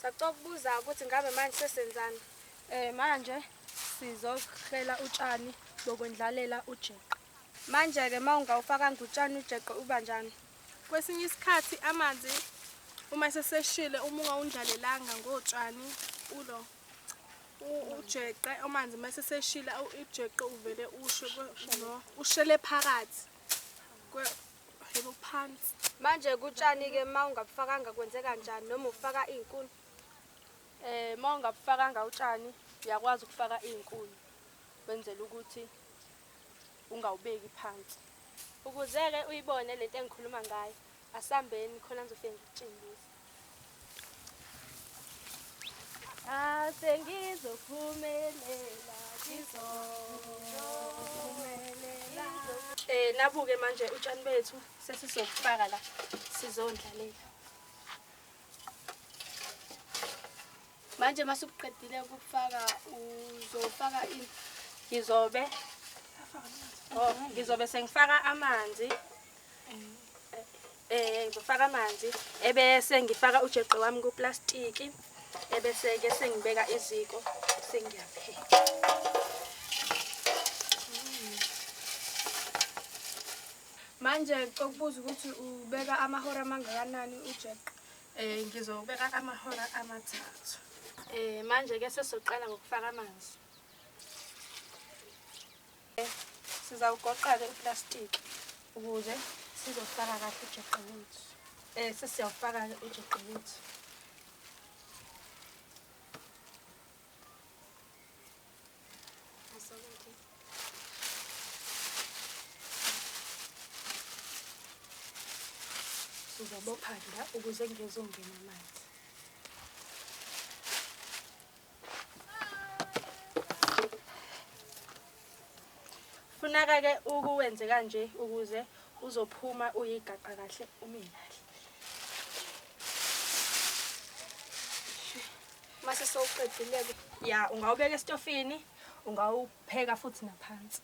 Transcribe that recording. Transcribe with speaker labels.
Speaker 1: Sacela ukubuza ukuthi ngabe manje sesenzani?
Speaker 2: Manje sizohlela utshani bokwendlalela ujeqe.
Speaker 1: Manje-ke uma ungawufakanga utshani ujeqe uba njani?
Speaker 2: Kwesinye isikhathi amanzi uma eseseshile uma ungawundlalelanga ngotshani ulo ujeqe amanzi uma eseseshile ujeqe uvele ushe no ushele phakathi yebo phansi.
Speaker 1: Manje kutshani-ke uma ungabufakanga kwenzeka njani noma ufaka iy'nkuni?
Speaker 2: Uma ungabufakanga utshani uyakwazi ukufaka iy'nkuni wenzela ukuthi ungawubeki phansi.
Speaker 1: Ukuze-ke uyibone lento engikhuluma ngayo, asambeni khona ngizofike ngikutshengise.
Speaker 2: Asengizophumelela, ngizophumelela. Nabuke manje utshani bethu sesizokufaka la, sizondlalela.
Speaker 1: Manje masukuqedile ukufaka uzofaka ini?
Speaker 2: Ngizobe sengifaka amanzi. Ngizofaka amanzi ebese ngifaka ujeqe wami kuplastiki ebese ke sengibeka iziko sengiyapheka.
Speaker 1: Manje ukubuza ukuthi ubeka amahora amangakanani ujeqe?
Speaker 2: Ngizobeka amahora 3. Manje ke sesizoqala ngokufaka amanzi. Sizawugoqa ke uplastiki ukuze sizofaka kahle ujeqe wethu. Sesiyawufaka ke ujeqe wethu. Sizobopha la ukuze kungezongena amanzi. Funeka ke ukuwenze kanje ukuze uzophuma uyigaqa kahle ume kahle.
Speaker 1: Mase sowuqedile ke.
Speaker 2: Ya, ungawubeka esitofini, ungawupheka futhi naphansi.